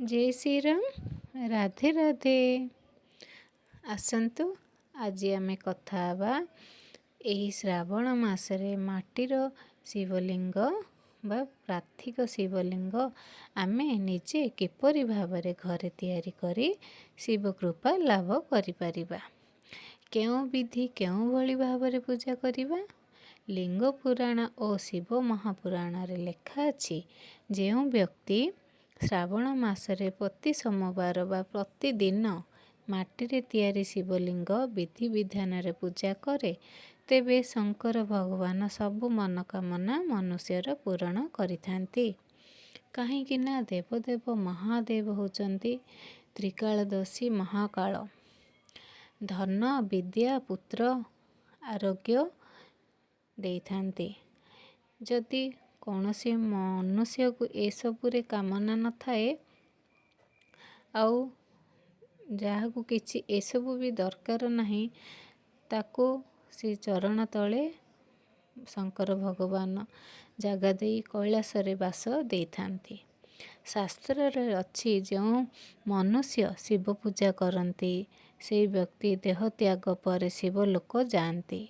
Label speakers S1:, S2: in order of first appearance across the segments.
S1: ଜୟ ଶ୍ରୀରାମ, ରାଧେ ରାଧେ। ଆସନ୍ତୁ, ଆଜି ଆମେ କଥା ହେବା ଏହି ଶ୍ରାବଣ ମାସରେ ମାଟିର ଶିବଲିଙ୍ଗ ବା ପ୍ରାର୍ଥିକ ଶିବଲିଙ୍ଗ ଆମେ ନିଜେ କିପରି ଭାବରେ ଘରେ ତିଆରି କରି ଶିବ କୃପା ଲାଭ କରିପାରିବା, କେଉଁ ବିଧି, କେଉଁଭଳି ଭାବରେ ପୂଜା କରିବା। ଲିଙ୍ଗ ପୁରାଣ ଓ ଶିବ ମହାପୁରାଣରେ ଲେଖା ଅଛି, ଯେଉଁ ବ୍ୟକ୍ତି ଶ୍ରାବଣ ମାସରେ ପ୍ରତି ସୋମବାର ବା ପ୍ରତିଦିନ ମାଟିରେ ତିଆରି ଶିବଲିଙ୍ଗ ବିଧି ବିଧାନରେ ପୂଜା କରେ, ତେବେ ଶଙ୍କର ଭଗବାନ ସବୁ ମନୋକାମନା ମନୁଷ୍ୟର ପୂରଣ କରିଥାନ୍ତି। କାହିଁକି ନା ଦେବଦେବ ମହାଦେବ ହେଉଛନ୍ତି ତ୍ରିକାଳଦର୍ଶୀ ମହାକାଳ। ଧନ, ବିଦ୍ୟା, ପୁତ୍ର, ଆରୋଗ୍ୟ ଦେଇଥାନ୍ତି। ଯଦି କୌଣସି ମନୁଷ୍ୟକୁ ଏସବୁରେ କାମନା ନଥାଏ ଆଉ ଯାହାକୁ କିଛି ଏସବୁ ବି ଦରକାର ନାହିଁ, ତାକୁ ସେ ଚରଣ ତଳେ ଶଙ୍କର ଭଗବାନ ଜାଗା ଦେଇ କୈଳାସରେ ବାସ ଦେଇଥାନ୍ତି। ଶାସ୍ତ୍ରରେ ଅଛି, ଯେଉଁ ମନୁଷ୍ୟ ଶିବ ପୂଜା କରନ୍ତି, ସେଇ ବ୍ୟକ୍ତି ଦେହ ତ୍ୟାଗ ପରେ ଶିବଲୋକ ଯାଆନ୍ତି।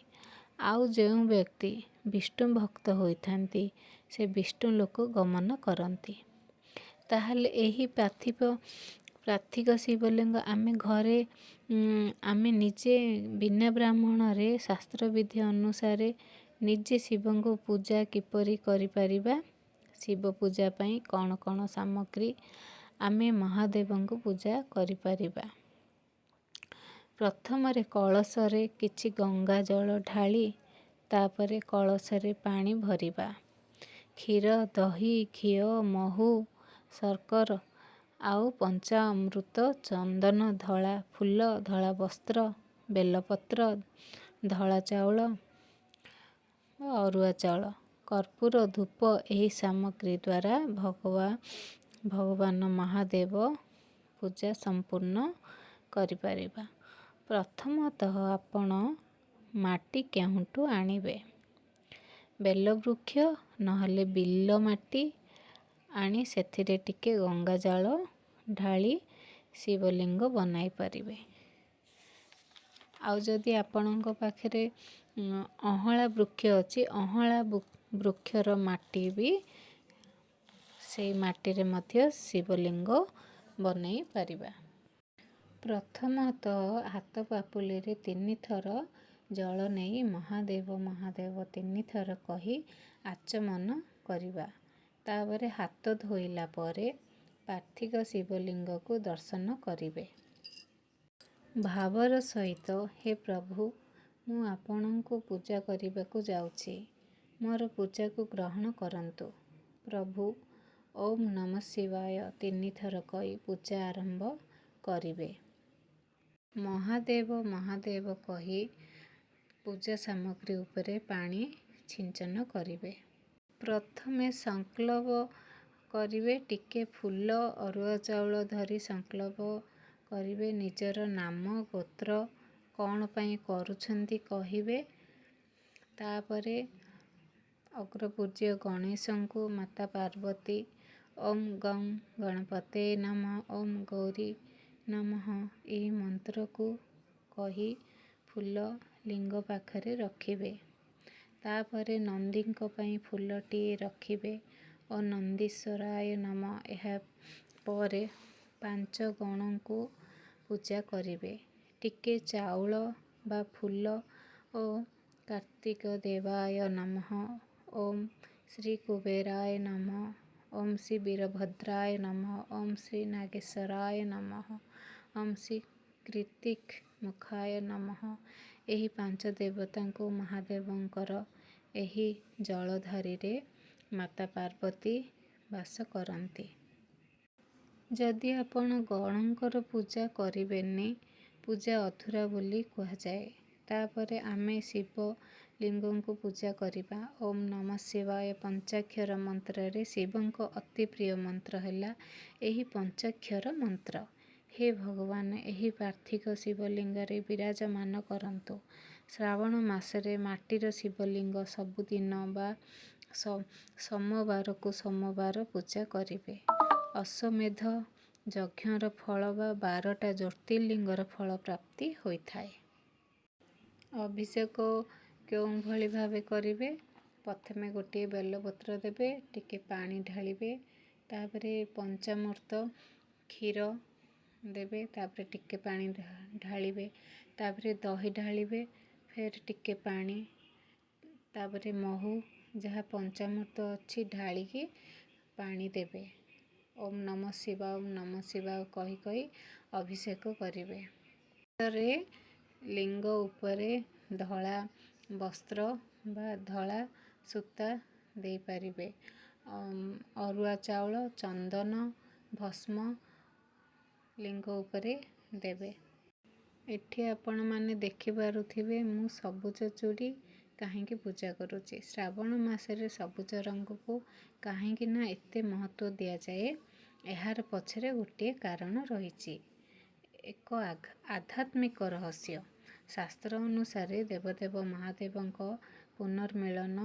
S1: ଆଉ ଯେଉଁ ବ୍ୟକ୍ତି ବିଷ୍ଣୁ ଭକ୍ତ ହୋଇଥାନ୍ତି, ସେ ବିଷ୍ଣୁ ଲୋକ ଗମନ କରନ୍ତି। ତାହେଲେ ଏହି ପ୍ରାର୍ଥିକ ଶିବଲିଙ୍ଗ ଆମେ ଘରେ ଆମେ ନିଜେ ବିନା ବ୍ରାହ୍ମଣରେ ଶାସ୍ତ୍ରବିଧି ଅନୁସାରେ ନିଜେ ଶିବଙ୍କୁ ପୂଜା କିପରି କରିପାରିବା, ଶିବ ପୂଜା ପାଇଁ କ'ଣ କ'ଣ ସାମଗ୍ରୀ ଆମେ ମହାଦେବଙ୍କୁ ପୂଜା କରିପାରିବା। ପ୍ରଥମରେ କଳସରେ କିଛି ଗଙ୍ଗା ଜଳ ଢାଳି ତାପରେ କଳସରେ ପାଣି ଭରିବା। କ୍ଷୀର, ଦହି, ଘିଅ, ମହୁ, ଶର୍କର ଆଉ ପଞ୍ଚାମୃତ, ଚନ୍ଦନ, ଧଳା ଫୁଲ, ଧଳା ବସ୍ତ୍ର, ବେଲପତ୍ର, ଧଳା ଚାଉଳ ବା ଅରୁଆ ଚାଉଳ, କର୍ପୂର, ଧୂପ, ଏହି ସାମଗ୍ରୀ ଦ୍ୱାରା ଭଗବାନ ମହାଦେବ ପୂଜା ସମ୍ପୂର୍ଣ୍ଣ କରିପାରିବା। ପ୍ରଥମତଃ ଆପଣ ମାଟି କେଉଁଠୁ ଆଣିବେ? ବେଲବୃକ୍ଷ ନହେଲେ ବିଲ ମାଟି ଆଣି ସେଥିରେ ଟିକେ ଗଙ୍ଗା ଜଳ ଢାଳି ଶିବଲିଙ୍ଗ ବନାଇ ପାରିବେ। ଆଉ ଯଦି ଆପଣଙ୍କ ପାଖରେ ଅଁଳା ବୃକ୍ଷ ଅଛି, ଅଁଳା ବୃକ୍ଷର ମାଟି ବି, ସେଇ ମାଟିରେ ମଧ୍ୟ ଶିବଲିଙ୍ଗ ବନେଇ ପାରିବା। ପ୍ରଥମତଃ ହାତ ପାପୁଲିରେ ତିନିଥର ଜଳ ନେଇ ମହାଦେବ ମହାଦେବ ତିନିଥର କହି ଆଚମନ କରିବା। ତାପରେ ହାତ ଧୋଇଲା ପରେ ପାର୍ଥିକ ଶିବଲିଙ୍ଗକୁ ଦର୍ଶନ କରିବେ। ଭାବର ସହିତ, ହେ ପ୍ରଭୁ, ମୁଁ ଆପଣଙ୍କୁ ପୂଜା କରିବାକୁ ଯାଉଛି, ମୋର ପୂଜାକୁ ଗ୍ରହଣ କରନ୍ତୁ ପ୍ରଭୁ, ଓମ୍ ନମଃ ଶିବାୟ ତିନିଥର କହି ପୂଜା ଆରମ୍ଭ କରିବେ। ମହାଦେବ ମହାଦେବ କହି ପୂଜା ସାମଗ୍ରୀ ଉପରେ ପାଣି ଛିଞ୍ଚନ କରିବେ। ପ୍ରଥମେ ସଂକଳ୍ପ କରିବେ। ଟିକେ ଫୁଲ, ଅରୁଆ ଚାଉଳ ଧରି ସଂକଳ୍ପ କରିବେ। ନିଜର ନାମ, ଗୋତ୍ର, କ'ଣ ପାଇଁ କରୁଛନ୍ତି କହିବେ। ତାପରେ ଅଗ୍ରପୂଜ୍ୟ ଗଣେଶଙ୍କୁ, ମାତା ପାର୍ବତୀ, ଓମ୍ ଗଂ ଗଣପତୟେ ନମଃ, ଓମ୍ ଗୌରୀ ନମଃ, ଏହି ମନ୍ତ୍ରକୁ କହି ଫୁଲ ଲିଙ୍ଗ ପାଖରେ ରଖିବେ। ତାପରେ ନନ୍ଦୀଙ୍କ ପାଇଁ ଫୁଲଟିଏ ରଖିବେ ଓ ନନ୍ଦୀଶ୍ୱରାୟ ନମଃ। ଏହା ପରେ ପାଞ୍ଚ ଗଣଙ୍କୁ ପୂଜା କରିବେ। ଟିକେ ଚାଉଳ ବା ଫୁଲ ଓ କାର୍ତ୍ତିକ ଦେବାୟ ନମଃ, ଓମ୍ ଶ୍ରୀ କୁବେରାୟ ନମଃ, ଓମ୍ ଶ୍ରୀ ବୀରଭଦ୍ରାୟ ନମଃ, ଓମ୍ ଶ୍ରୀ ନାଗେଶ୍ୱରାୟ ନମଃ, ଓମ୍ ଶ୍ରୀ କୀର୍ତ୍ତିକ ମୁଖାୟ ନମଃ, ଏହି ପାଞ୍ଚ ଦେବତାଙ୍କୁ ମହାଦେବଙ୍କର ଏହି ଜଳଧାରୀରେ ମାତା ପାର୍ବତୀ ବାସ କରନ୍ତି। ଯଦି ଆପଣ ଗଣଙ୍କର ପୂଜା କରିବେନି, ପୂଜା ଅଧୁରା ବୋଲି କୁହାଯାଏ। ତାପରେ ଆମେ ଶିବ ଲିଙ୍ଗଙ୍କୁ ପୂଜା କରିବା। ଓମ୍ ନମଃ ଶିବାୟ ପଞ୍ଚାକ୍ଷର ମନ୍ତ୍ରରେ ଶିବଙ୍କ ଅତି ପ୍ରିୟ ମନ୍ତ୍ର ହେଲା ଏହି ପଞ୍ଚାକ୍ଷର ମନ୍ତ୍ର। ହେ ଭଗବାନ, ଏହି ପାର୍ଥିକ ଶିବଲିଙ୍ଗରେ ବିରାଜମାନ କରନ୍ତୁ। ଶ୍ରାବଣ ମାସରେ ମାଟିର ଶିବଲିଙ୍ଗ ସବୁଦିନ ବା ସୋମବାରକୁ ସୋମବାର ପୂଜା କରିବେ। ଅଶ୍ୱମେଧ ଯଜ୍ଞର ଫଳ ବା 12ଟା ଜ୍ୟୋତିର୍ଲିଙ୍ଗର ଫଳ ପ୍ରାପ୍ତି ହୋଇଥାଏ। ଅଭିଷେକ କେଉଁଭଳି ଭାବେ କରିବେ? ପ୍ରଥମେ ଗୋଟିଏ ବେଲପତ୍ର ଦେବେ, ଟିକେ ପାଣି ଢାଳିବେ, ତାପରେ ପଞ୍ଚାମୃତ କ୍ଷୀର ଦେବେ, ତାପରେ ଟିକେ ପାଣି ଢାଳିବେ, ତାପରେ ଦହି ଢାଳିବେ, ଫେର ଟିକେ ପାଣି, ତାପରେ ମହୁ, ଯାହା ପଞ୍ଚାମୃତ ଅଛି ଢାଳିକି ପାଣି ଦେବେ। ଓମ୍ ନମ ଶିବ, ଓମ୍ ନମ ଶିବାୟ କହି କହି ଅଭିଷେକ କରିବେ। ଲିଙ୍ଗ ଉପରେ ଧଳା ବସ୍ତ୍ର ବା ଧଳା ସୂତା ଦେଇପାରିବେ। ଅରୁଆ ଚାଉଳ, ଚନ୍ଦନ, ଭସ୍ମ ଲିଙ୍ଗ ଉପରେ ଦେବେ। ଏଠି ଆପଣମାନେ ଦେଖିପାରୁଥିବେ, ମୁଁ ସବୁଜ ଚୁଡ଼ି କାହିଁକି ପୂଜା କରୁଛି। ଶ୍ରାବଣ ମାସରେ ସବୁଜ ରଙ୍ଗକୁ କାହିଁକି ନା ଏତେ ମହତ୍ତ୍ୱ ଦିଆଯାଏ, ଏହାର ପଛରେ ଗୋଟିଏ କାରଣ ରହିଛି, ଏକ ଆଧ୍ୟାତ୍ମିକ ରହସ୍ୟ। ଶାସ୍ତ୍ର ଅନୁସାରେ ଦେବଦେବ ମହାଦେବଙ୍କ ପୁନର୍ମିଳନ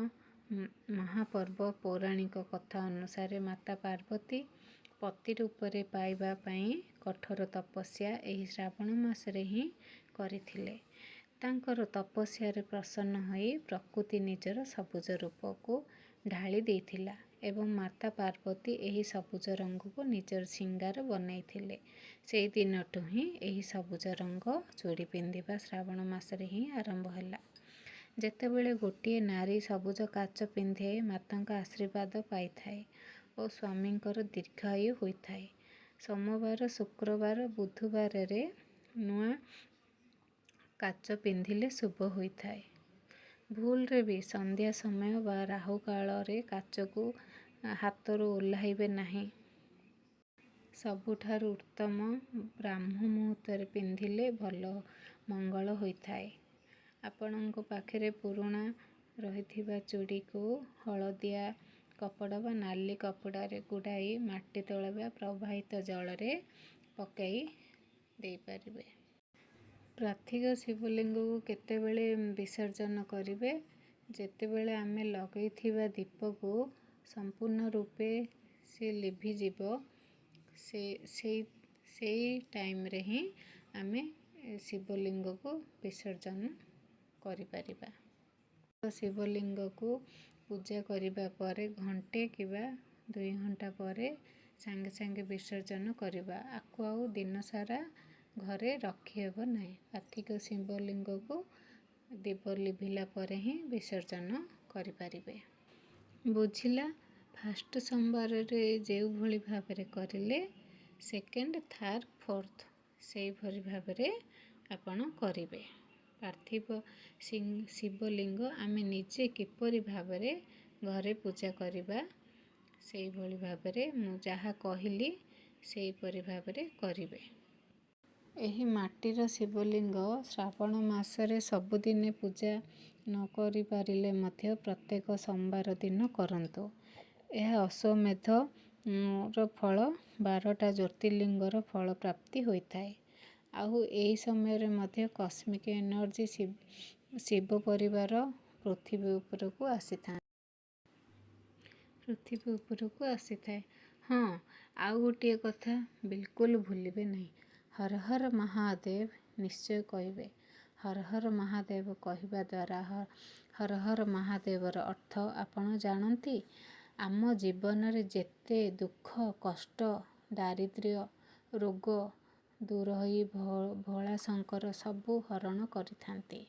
S1: ମହାପର୍ବ। ପୌରାଣିକ କଥା ଅନୁସାରେ ମାତା ପାର୍ବତୀ ପତି ରୂପରେ ପାଇବା ପାଇଁ କଠୋର ତପସ୍ୟା ଏହି ଶ୍ରାବଣ ମାସରେ ହିଁ କରିଥିଲେ। ତାଙ୍କର ତପସ୍ୟାରେ ପ୍ରସନ୍ନ ହୋଇ ପ୍ରକୃତି ନିଜର ସବୁଜ ରୂପକୁ ଢାଳି ଦେଇଥିଲା ଏବଂ ମାତା ପାର୍ବତୀ ଏହି ସବୁଜ ରଙ୍ଗକୁ ନିଜର ଶିଙ୍ଗାର ବନାଇଥିଲେ। ସେଇ ଦିନଠୁ ହିଁ ଏହି ସବୁଜ ରଙ୍ଗ ଚୁଡ଼ି ପିନ୍ଧିବା ଶ୍ରାବଣ ମାସରେ ହିଁ ଆରମ୍ଭ ହେଲା। ଯେତେବେଳେ ଗୋଟିଏ ନାରୀ ସବୁଜ କାଚ ପିନ୍ଧେ, ମାତାଙ୍କ ଆଶୀର୍ବାଦ ପାଇଥାଏ ଓ ସ୍ୱାମୀଙ୍କର ଦୀର୍ଘାୟୁ ହୋଇଥାଏ। ସୋମବାର, ଶୁକ୍ରବାର, ବୁଧବାରରେ ନୂଆ କାଚ ପିନ୍ଧିଲେ ଶୁଭ ହୋଇଥାଏ। ଭୁଲରେ ବି ସନ୍ଧ୍ୟା ସମୟ ବା ରାହୁ କାଳରେ କାଚକୁ ହାତରୁ ଓହ୍ଲାଇବେ ନାହିଁ। ସବୁଠାରୁ ଉତ୍ତମ ବ୍ରାହ୍ମ ମୁହୂର୍ତ୍ତରେ ପିନ୍ଧିଲେ ଭଲ ମଙ୍ଗଳ ହୋଇଥାଏ। ଆପଣଙ୍କ ପାଖରେ ପୁରୁଣା ରହିଥିବା ଚୁଡ଼ିକୁ ହଳଦିଆ କପଡ଼ା ବା ନାଲି କପଡ଼ାରେ ଗୁଡ଼ାଇ ମାଟି ତଳେ ବା ପ୍ରବାହିତ ଜଳରେ ପକାଇ ଦେଇପାରିବେ। ପାର୍ଥିବ ଶିବଲିଙ୍ଗକୁ କେତେବେଳେ ବିସର୍ଜନ କରିବେ? ଯେତେବେଳେ ଆମେ ଲଗାଇଥିବା ଦୀପକୁ ସମ୍ପୂର୍ଣ୍ଣ ରୂପେ ସେ ଲିଭିଯିବ, ସେ ସେଇ ସେଇ ଟାଇମ୍ରେ ହିଁ ଆମେ ଶିବଲିଙ୍ଗକୁ ବିସର୍ଜନ କରିପାରିବା। ଶିବଲିଙ୍ଗକୁ ପୂଜା କରିବା ପରେ ଘଣ୍ଟେ କିମ୍ବା 2 ଘଣ୍ଟା ପରେ ସାଙ୍ଗେ ସାଙ୍ଗେ ବିସର୍ଜନ କରିବା। ଆକୁ ଆଉ ଦିନସାରା ଘରେ ରଖିହେବ ନାହିଁ। ପାର୍ଥିବ ଶିବଲିଙ୍ଗକୁ ଦୀପ ଲିଭିଲା ପରେ ହିଁ ବିସର୍ଜନ କରିପାରିବେ। ବୁଝିଲା? ଫାଷ୍ଟ ସୋମବାରରେ ଯେଉଁଭଳି ଭାବରେ କରିଲେ, ସେକେଣ୍ଡ, ଥାର୍ଡ଼, ଫୋର୍ଥ ସେଇଭଳି ଭାବରେ ଆପଣ କରିବେ। ପାର୍ଥିବ ଶିବଲିଙ୍ଗ ଆମେ ନିଜେ କିପରି ଭାବରେ ଘରେ ପୂଜା କରିବା, ସେଇଭଳି ଭାବରେ ମୁଁ ଯାହା କହିଲି ସେହିପରି ଭାବରେ କରିବେ। ଏହି ମାଟିର ଶିବଲିଙ୍ଗ ଶ୍ରାବଣ ମାସରେ ସବୁଦିନେ ପୂଜା ନ କରିପାରିଲେ ମଧ୍ୟ ପ୍ରତ୍ୟେକ ସୋମବାର ଦିନ କରନ୍ତୁ। ଏହା ଅଶ୍ୱମେଧର ଫଳ, 12ଟା ଜ୍ୟୋତିର୍ଲିଙ୍ଗର ଫଳ ପ୍ରାପ୍ତି ହୋଇଥାଏ। ଆଉ ଏହି ସମୟରେ ମଧ୍ୟ କସ୍ମିକ୍ ଏନର୍ଜି ଶିବ ପରିବାର ପୃଥିବୀ ଉପରକୁ ଆସିଥାଏ। ହଁ, ଆଉ ଗୋଟିଏ କଥା ବିଲକୁଲ ଭୁଲିବେ ନାହିଁ। ହର ହର ମହାଦେବ ନିଶ୍ଚୟ କହିବେ। ହର ହର ମହାଦେବ କହିବା ଦ୍ୱାରା, ହର ହର ମହାଦେବର ଅର୍ଥ ଆପଣ ଜାଣନ୍ତି? ଆମ ଜୀବନରେ ଯେତେ ଦୁଃଖ, କଷ୍ଟ, ଦାରିଦ୍ର୍ୟ, ରୋଗ ଦୂର ହୋଇ ଭୋଳା ଶଙ୍କର ସବୁ ହରଣ କରିଥାନ୍ତି।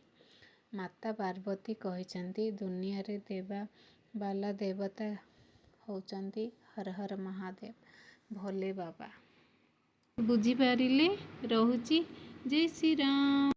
S1: ମାତା ପାର୍ବତୀ କହିଛନ୍ତି, ଦୁନିଆରେ ଦେବା ବାଲା ଦେବତା ହେଉଛନ୍ତି ହର ହର ମହାଦେବ ଭୋଲେ ବାବା। ବୁଝିପାରିଲେ? ରହୁଛି। ଜୟ ଶ୍ରୀରାମ।